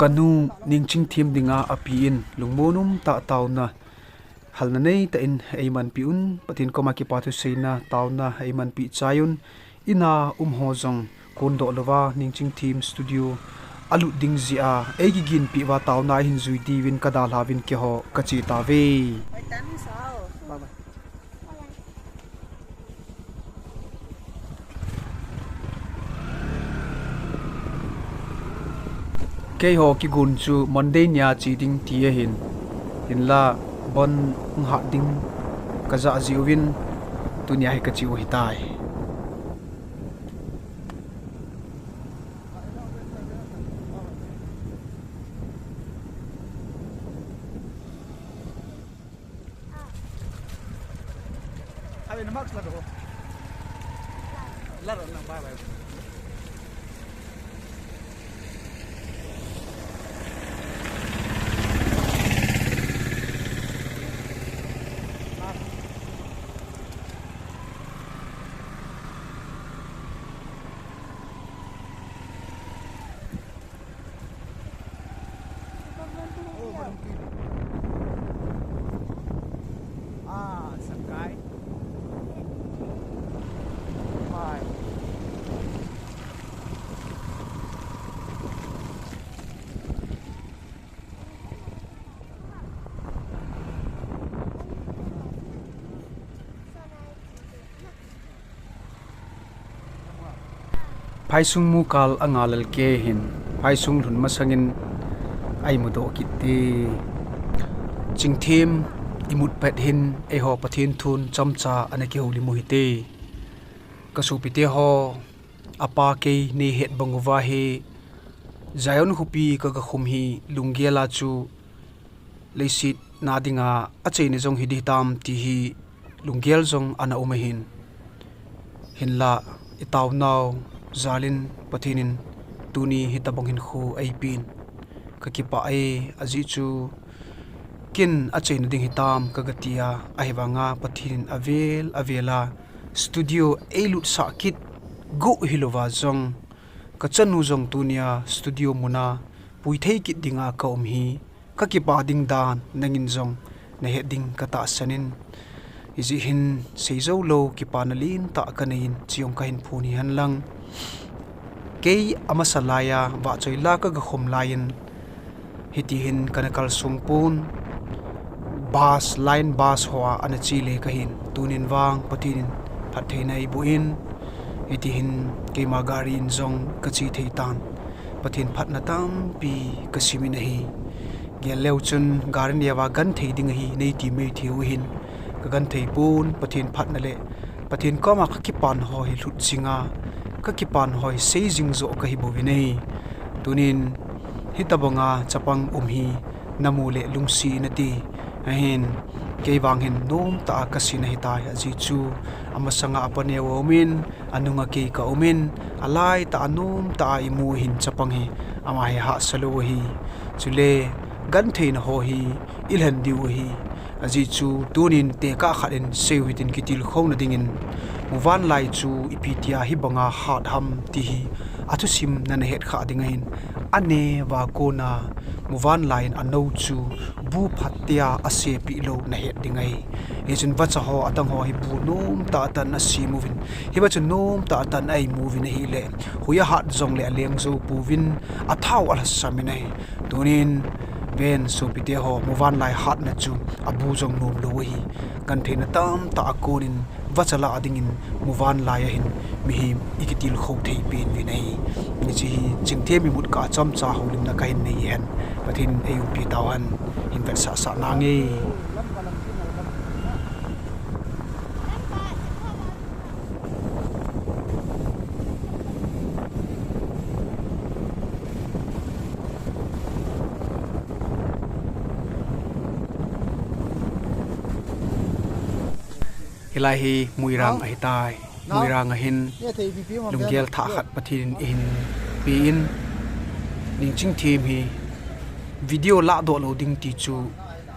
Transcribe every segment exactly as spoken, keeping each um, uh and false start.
Kanu Ningchingthem dinga api in lungmon um tah taona halna neitah in eimanpi un, Pathen koma kipa thuseina taona eimanpi chai un. Ina um ho jong kondoh louva Ningchingthem studio alut ding jeh a eikiginpeh uva taona ahin jui diuvin kadalhauvin keiho kache tauve. Keiho kigon chu Monday nia che ding ti ahin, hinla bon hung hat ding kajah jeh uvin tunia hi kache u ahitai. Phaisung mukal anga lel kei hin, phaisung lhun masangin eimudoh kit te. Chingthem imut pet hin eiho Pathen thun chomcha ana kihoulim u hite. Kasopite ho, apa kei neihet bang uva hi Zion khopi kagakhum hi lunggel a chu leiset na dinga achaina jong hi ding hitam ti hi lunggel jong ana um ahin. Hinla itaonau jal in Pathen in tuni hitobang hinkho eipeh in kakipah e, ajeh chu ken achaina ding hitam kagati a, ahivanga Pathen in avel avel a studio eilutsah kit got hilouva jong, kachanu jong tunia studio muna puithei kit dinga kaum hi kakipah ding dan nangin jong nahet ding katahsan in, hijeh hin seijoulou kipana lentah kanei in, chejong kahin phon hihen lang. Kei amasa laiya vahchoi la kagakhum laiyin hitihin kana kalsong pon, bus, line bus hoa ana che le kahin, tunin vang Pathen in phattheina eiboh in, hitihin keima gari in jong kache thei tan, Pathen phatna tampi kasim in ahi. Gel leu chun gari neo a genthei ding ahi neiti maithei u hin, kagenthei pon, Pathen phatna le Pathen koma kakipan ho hi lhut jinga, kakipan ho hi sei jing joh kahi bouvin ahi. Tunin hitobanga chapang um hi namu le lungset in ati. Ahin, kei vang hin nomtah a kasin ahitai, ajeh chu amasanga apa neo aumin, anunga kei kaumin, alaitah a nomtah a imu ahin chapang hi, ama hi hahsa lou ahi. Chule gentheina ho hi ilhen diu ahi. Ajeh chu tunin tekah khat in seiu hitin kitilkhouna dingin, muvanlai chu ipi tia hibanga hat ham ti hi athusim nana hetkhah ding ahin, aneo a kona muvanlai in anou chu bu phattea asepeh lou nahet ding ahi. Hichun vacha ho adang ho hi bu nomtah tah in asem uvin, hiva chu nomtah tah in eimu uvin ahile, hui ahat jongle aleng jou pouvin, athau alhasam in ahi. Tunin ven sopite ho, muvanlai hatna chu abu jong nomlou ahi. Gentheina tamtah a konin vacha lah dingin muvanlai ahin mihem ikitilkhou thei pen uvin ahi. Hiche hi Chingthem imut kah a chomcha houlimna kahin nei ahin, Pathen in eiumpi tauhen, hin vetsahsah nange. Hilai hi Moirang ahitai. Moirang ahin, lunggel thah khat Pathen in eihin pe in, Ningchingthem hi video lahdoh lou ding ti chu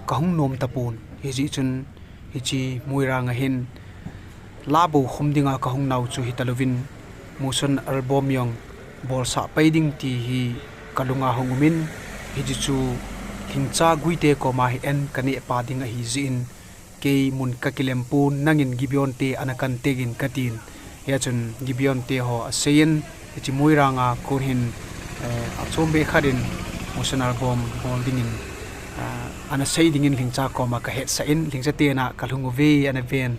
kahung nom tapon. Hijeh chun hiche Moirang ahin, la bou khum dinga kahung nau chu hitalouvin, motion album jong bolsah pai ding ti hi Kalunga hung umin, hiche chu Lhingcha guite koma hi an kaneh pa ding ahi jeh in, kei mun kakilem pon, nangin Gibeon te ana kan tegin katin. Hia chun Gibeon te ho aseiyin, hiche Moirang a kon hin, eh, achom be khat in Mosan album bol dingin, ah, ana sei dingin Lhingcha koma kahetsah in, Lhingcha te na kalhung uve, ana ven.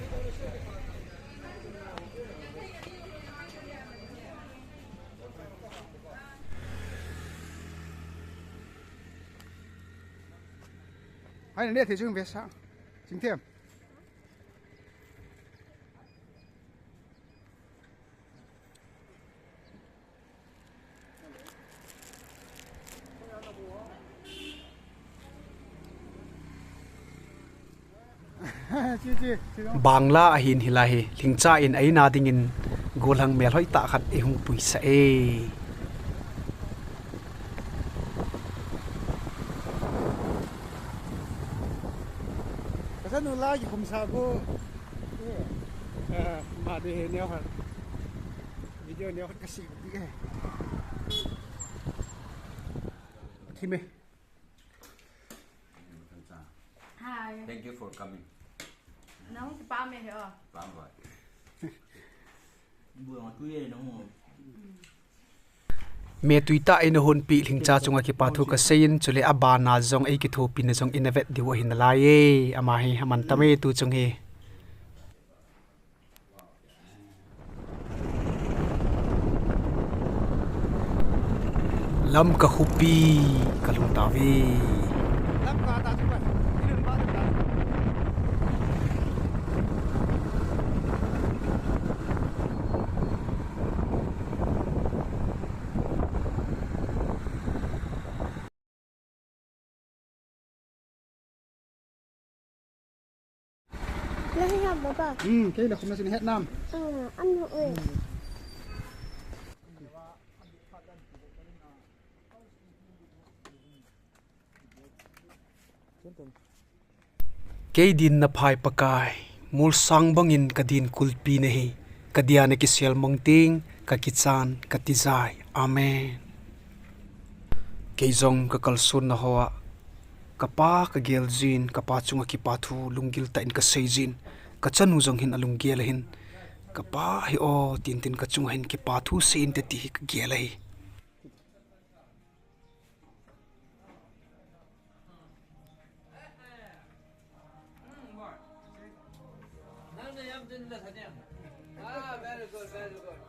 Hai, ne thei chung ve sa. Ching them. Bangla ahin hilai hi, Lhingcha in a-in a dingin gollhang melhoi tah khat eihung puisah e. Ka chanu la kikhum sa go. Eh, ma de he neo khat. Video neo khat ka sih di e. Thim e. Hi. Thank you for coming. Nang si pa me he o. Pa me. Bu ang tu ye nang. Me tui tah in ahunpi Lhingcha chunga kipa thu kaseiyin, chule abana jong eikithopina jong ina vet diu ahi nalai e. Ama hi aman tam e tu chung hi. Lamka khopi kalhung tauve. Lahi ham baba. Hmm, kei la khum na sin het nam. Ah, anu oi. Kei dinna phai Pakai, molsang bangin kadin kulpi nahi, kadia nakisel mang ting, kakichan, katijai. Amen. Kei jong kakalsonna hoa, kapa kagel jin, kapa chunga kipa thu lunggil tah in kasei jin, kachanu jong hin alunggel ahin, kapa hi o, tin tin kachunga hin kipa thu seiyin te ti hi kagel ahi. Ah, very good, very good.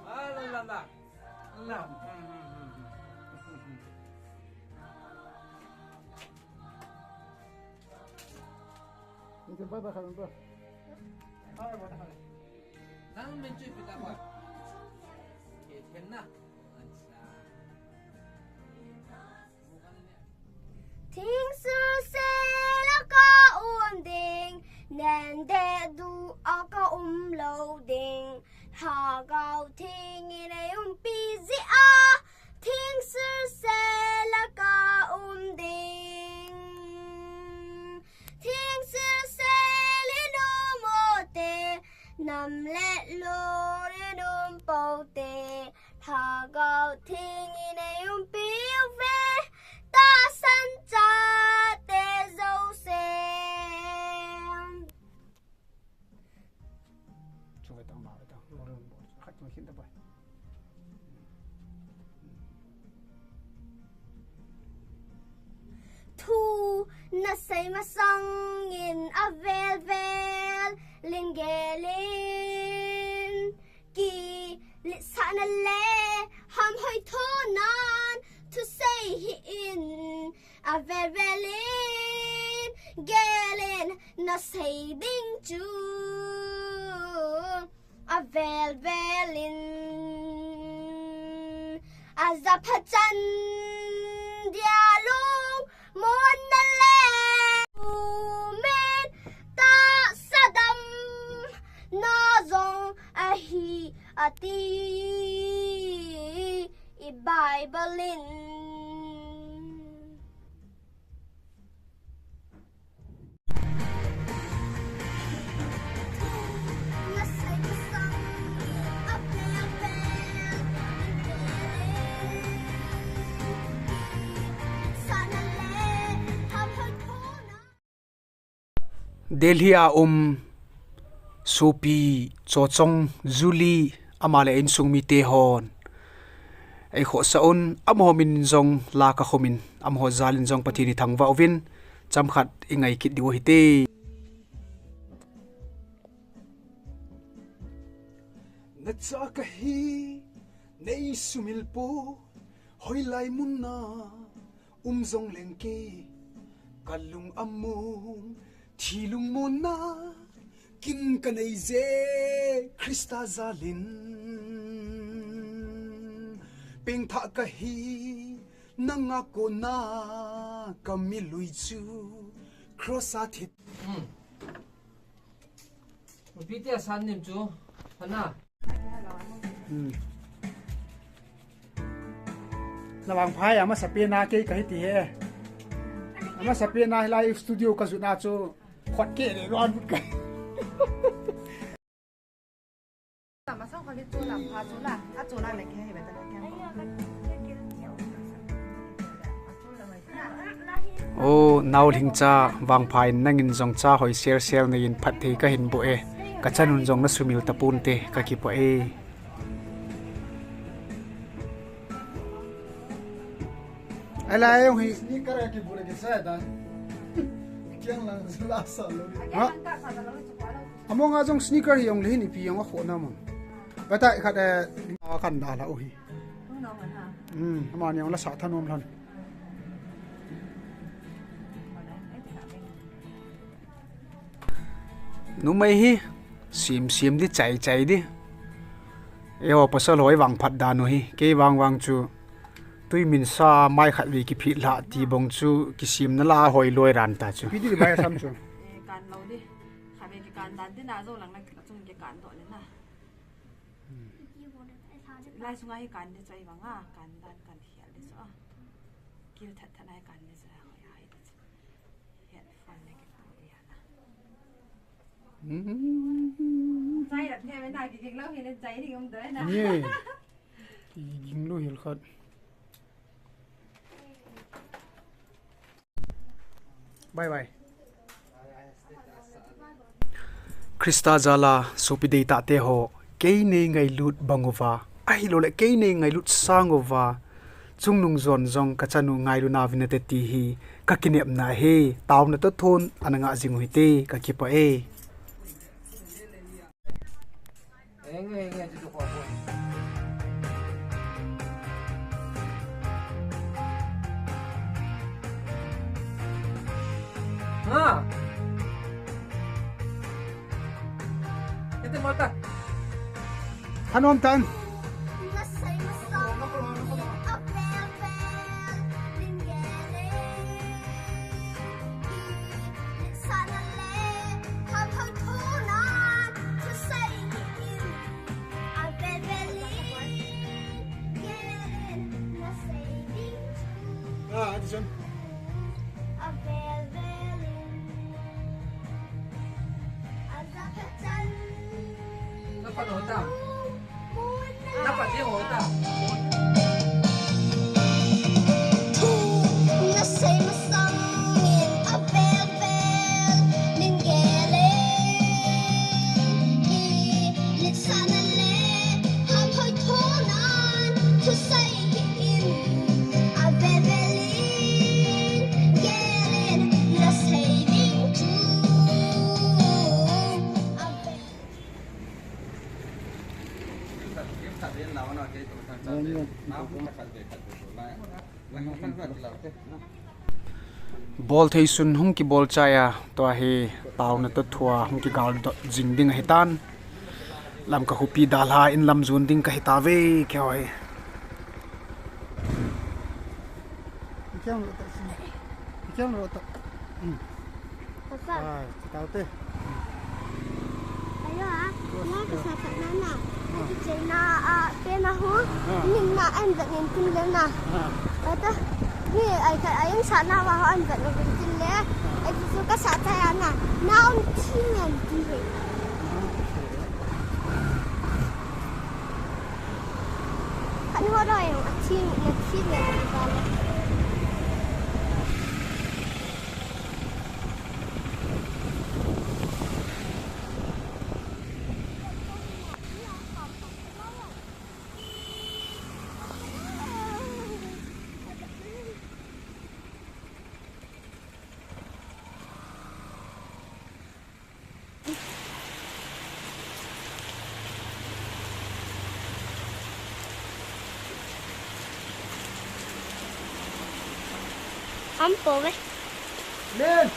Ah, la, la, la. La. Nang min chu ipi ta pa. Ke then na. Thing sese la ka um ding, nen de du a ka um lo ding. Lhagao Theng in ei umpi jeh a, thing sese la ka um ding. Thing sese le no mo te, nam le lo le nom po te. Lhagao Theng in ei umpi uve, tahsan chate jouse. Thu nasei masang in avel vel in gel in. Kiletsahna le hamhoi thonan thusei hih in, avel vel in gel in nasei ding chu. Avel vel in ajapha chan dia lungmonna le umin tahsa damna jong ahi ati i Bible in. Delhi a um sopi Chochong Julie ama le insung mite hon eikhohsah un, amaho min in jong la kakhum in, amaho jal in jong Pathen ithangvah uvin, chomkhat ingai kit diu hite. Nacha kahi, nei sumil po, hoilai mun a um jong leng kei, kalung among, thilung monna, kin kanei je, Christa jal in. Pengthah kahi, nanga kona, kamilui chu, cross a thi. Hmm. Nupi te asan nim chu, hana. Hmm. Navangpha a masa pen a kei kahi ti he. Amasa pen a hilai studio kajot na chu khut keh le lou a lut ka. O, naolhing cha, vangpha in nangin jong cha hoi sel sel nei in phatthei kahin boh e. Kachanun jong nasumil tapon te, kakipah e. Ahilai jong hi. Sneaker a kibur a kisa dan. Kiang lang la sa lou. Ha? Among a jong sneaker hi jong le hin ipi jong akhoh na mong. Bata khat, eh, kan da la u hi. Hmm, amani jong la sa thanom lhon. Numei hi, sim sim di, chai chai di. Eiho pasal hoi vangphat dan u hi, kei vang vang chu. Tui min sa mai khat vei kiphit lha ti bong chu, kisim na la hoi loi ran ta chu. Pi di bai sam chu. Eh, kan lou di. Khat vei kikan dan di na, jou lang na chung kikan doh le na. Lai sunga hi kan di chu ei vang a, kan dan kan hial di chu a. Kil that that nai kan di chu a, hoi hai di chu. Headphone le kipu di a na. Hmm. Chai la the me na kiging lou hi le chai ding um doi na. Ye. Kiging lou hil khat. Bye bye. Christa jal a sopi deitah te ho, kei nei ngailut bang uva, ahilou le kei nei ngailut sang uva, chungnung jon jong kachanu ngailu na vin ate ti hi, kakinepna hi, taona toh thon ana ngah jing u hite, kakipah e. Ha. Ete mata. Hanom tan. Ah, ati chun. Napa no ta. Bol thei sun hung kibol chai a, tua hi taona toh thua hung kigal dot jing ding ahi tan. Lamka khopi dalha in lam jon ding kahi tave, kei hoi. Ikiang lo ta si. Ikiang lo ta. Hmm. Papa. Ai, tao te. Ayo, ah, na ka sa ta na na. Ah. Ki chei na, ah, pe na ho. Ah. Ning na an da nin tin le na. Ah. Ata, ni ai ka ai sa na wa ho an da nin tin le. Ah. Ai su ka sa ta ya na. Na on tin an tin le. Ah, okay. Kan ho lo yang a tin, na tin le. Bye. Ham po ve. Len.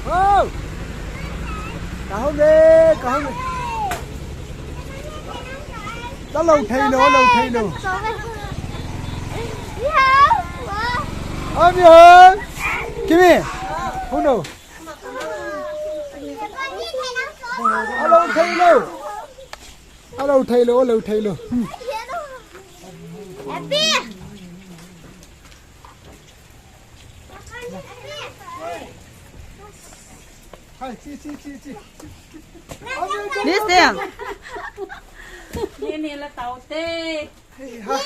Ô! Kahung e, kahung e. Ka lo thei lou, lo thei lou. Ơ, mi ơi. Kimi. Hung no. A lo thei lou. A lo thei lou, a lo thei lou. Hmm. Hai, chi, chi, chi, chi. Ni se. Ni ni la tau te. Hai, ha.